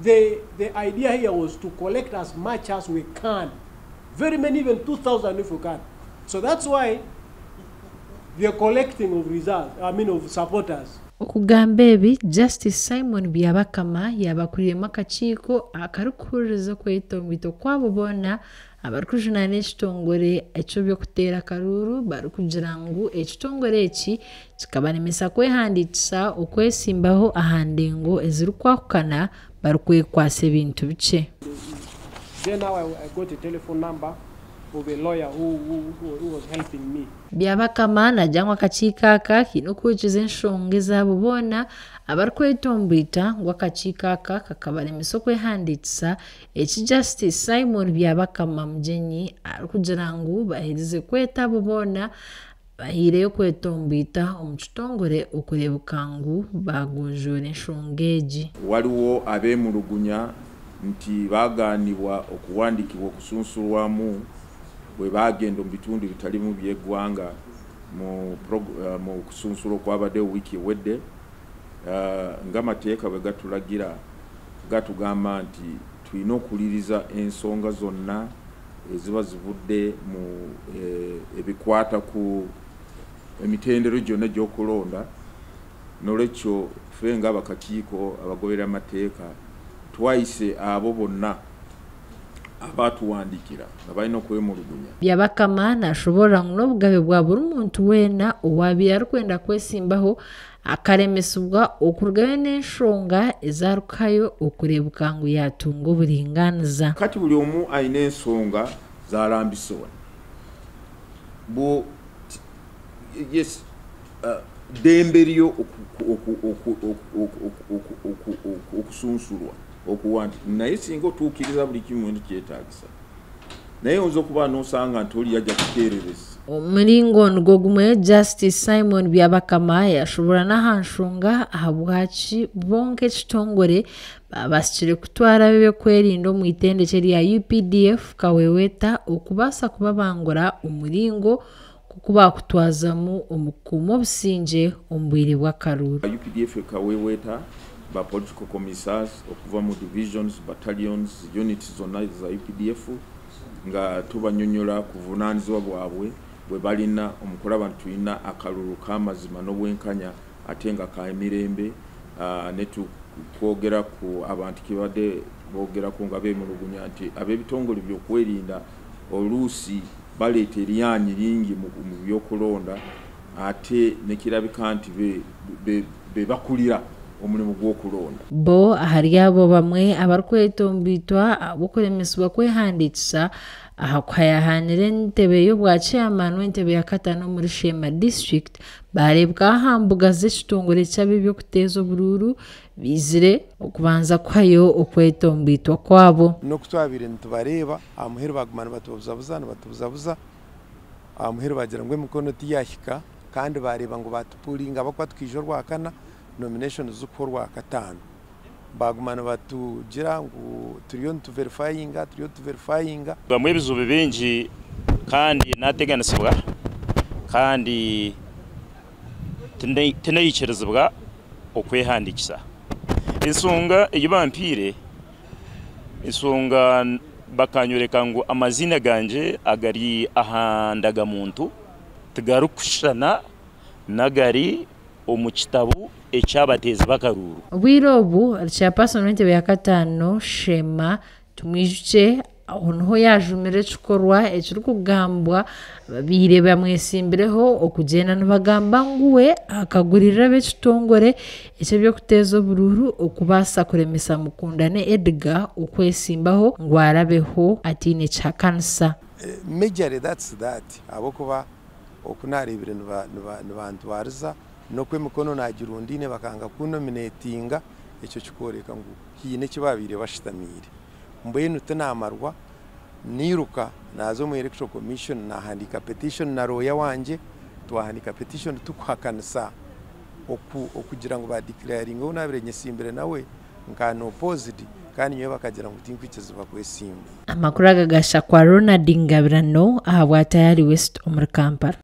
The idea here was to collect as much as we can. Very many, even 2,000 if we can. So that's why the collecting of results, I mean of supporters. Okugamba ebi, Justice Simon Byabakama yaaba akuriiremu akakiiko akarikuhuririza okwetomboita okwabo boona abarikujunaana ekitongore eky'eby'okuteera akaruuru barikugira ngu ekitongore eki kikabaremesa kwehandiikisa okwesimbaho aha ndengo ezirikwahukana barikwekwasa ebintu bikye. Then now I got a telephone number of a lawyer who was helping me. Byabakama naagira ngu akakiiko aka kaine okuhurikiza enshonga ezaabo boona abarikwetomboita ngu akakiiko aka kakabaremesa okwehandiikisa eki Justice Simon Byabakama Mugyenyi arikugira ngu baherize kweta abo boona bahaireyo okwetomboita omu kitongore okureebeka ngu bagonjoora enshonga egi. Waliwo abeemulugunya nti baagaanibwa okuwandiikibwa okusunsulwamu bwe baagenda omu bitundu bitalimu by'eggwanga mu kusunsula okwabaddewo wiiki ewedde. Ng'amateeka bwe gatulagira, gatugamba nti tulina okuwuliriza ensonga zonna eziba zivudde mu ebikwata ku emitendero gyonna egy'okulonda. N'olwekyo ffe ng'abakakiiko abagoberera amateeka twayise abo bonna abatuwandiikira nga balina okwemulugunya. Byabakama naashoboorora ngu n'obugabe bwa buri muntu weena owaabaire arikwenda kwesimbaho akaremesibwa okurugayo n'enshonga ezarikuhayo okureebeka ngu yaatunga oburingaaniza. Kati buli omu alina ensonga zalambise wano. Yes, ddembe lyo okusunsulwa okuwandi, naye singa otuukiriza buli kimu nti kyetaagisa, naye oyinza okuba n'osanga nti oli yajja kukeerereza. Omuringo nigwo gumwe, Justice Simon Byabakama yashoboora n'aha nshonga ahabwaki bonka ekitongore babasikire kutwara ab'ebyokwerinda omu itendekye rya UPDF Kaweweta okubaasa kubabangura omuringo kuku bakutwazamu omu kukuuma obusingye omu bwire bw'akaruuru. UPDF Kaweweta, ba political commissars okuva mu divisions, battalions, units zonna za UPDF, nga tubanyonyola ku buvunaanyizibwa bwabwe bwe balina omukulaba nti tulina akalulu k'amazima n'obwenkanya ate nga ka mirembe, ne tukwogera ku abantu kibadde boogerako nga beemulugunya nti ab'ebitongole by'okwerinda oluusi baleeta eryanyi lingi mu byokulonda, ate nekirabika nti be bakulira omulimu gw'okulonda. Bo ahari abo bamwe abarikwetomboitwa ahabw'okuremesibwa kwehandiikisa aha kuhayahanira entebe y'obwa chairman w'entebe ya kataano omuri Sheema District, bareebwa aha mbuga z'ekitongore ky'ab'ebyokuteeza oburuuru bizire okubanza kuhayo okwetomboitwa kwabo. N'oku twabaire nitubareeba, aha muheru baguma nibatubuzabuza, nibatubuzabuza, aha muheru bagira ngu emikono tiyahika, kandi bareeba ngu batupuringa bakuba tukaija Orwakana, nomination zikuha Orwakataano. Baguma nibatugira ngu turiyo nituverifyinga, turiyo nituverifyinga. Bamwe ebizibu bingi, kandi nateganisibwa, kandi tinayikirizibwa okwehandiikisa. Ensonga ei bampiire, ensonga bakanyoreka ngu amaziina gangye agari aha ndagamuntu tigarikushushana n'agari omu kitabo ekyabateezi b'akaruuru. Obwire obu chairperson w'entebe ya kataano Sheema Tumwijukye aho niho yajumira ekikorwa ekirikugambwa babaire bamwesimbireho okugyenda nibagamba ngu we akagurira ab'ekitongore eky'ebyokuteeza oburuuru okubaasa kuremesa Mukundane Edgar okwesimbaho ngu arabeho ataine kihakanisa. Majorly that's that, ahabw'okuba oku nareebire nibantwariza n'oku emikono nagirundiine bakanga kunominatinga, ekyo kikworeka ngu haine eki babaire bashutamiire. Mbwenu tinamarwa, niruka naaza omu Electoral Commission, nahandiika petition na lawyer wangye, twahandiika petition tukuhakanisa okugira ngu badeclaringa ou nabaire nyesimbire nawe nka unopposed, kandi nyowe bakagira ngu tinkwikirizibwa kwesimba. Amakuru aga gashakwa Ronald Ngabirano ahabwa Tayari West omuri Kampala.